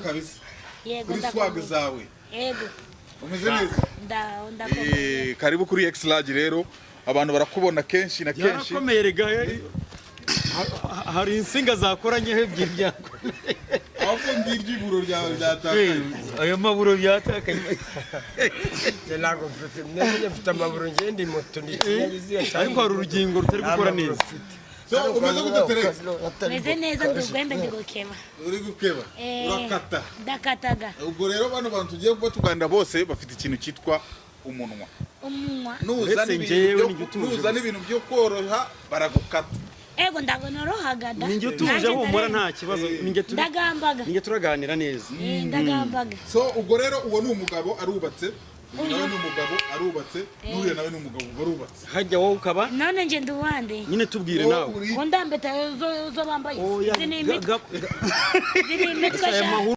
kabisa. Yego. Kuri swag Ndakomeye. zawe. Yego. Umeze neza. Ndakomeye. Karibu kuri X Large. Rero abantu barakubona kenshi na kenshi. Byarakomeye rega. Hari insinga zakoranyeho ebyiri, byakomeye. Ahubwo ngiryo iburo ryawe ryatakaye. Ayo maburo byatakaye. Njye ntabwo mfite, nanjye mfite amaburo, ngende moto ni ikinyabiziga cyangwa Ariko hari urugingo rutari nta gukora maburo neza. mfite. So umeze gute, Tereka? Meze neza, ndi urwembe, ndi gukeba. Uri gukeba? Eh. Urakata? Ndakataga. Ubwo rero bano bantu tugiye kuba tuganira bose bafite ikintu cyitwa umunwa. Umunwa. Nuzana Uretse ibintu njyewe byo ninjye utuje nuzana gusa. ibintu byo koroha, baragukata. Ego, ndagonorohaga da. Ninjye utuje. Nanjye Humura. ndarenze. Nta kibazo, ninjye turi. Ndagambaga. Ninjye turaganira neza. Ndagambaga. So ubwo rero uwo ni umugabo, arubatse. Uyu nawe ni umugabo, arubatse. N'uriya nawe ni umugabo, barubatse. Hajya wowe ukaba None nje ndi uwande? Nyine tubwire Wowe nawe. uri Ngo ndambeta zo bambaye. Oya, Izi ni imitwe. ga- Izi ni imitwe aya sha. mahuru.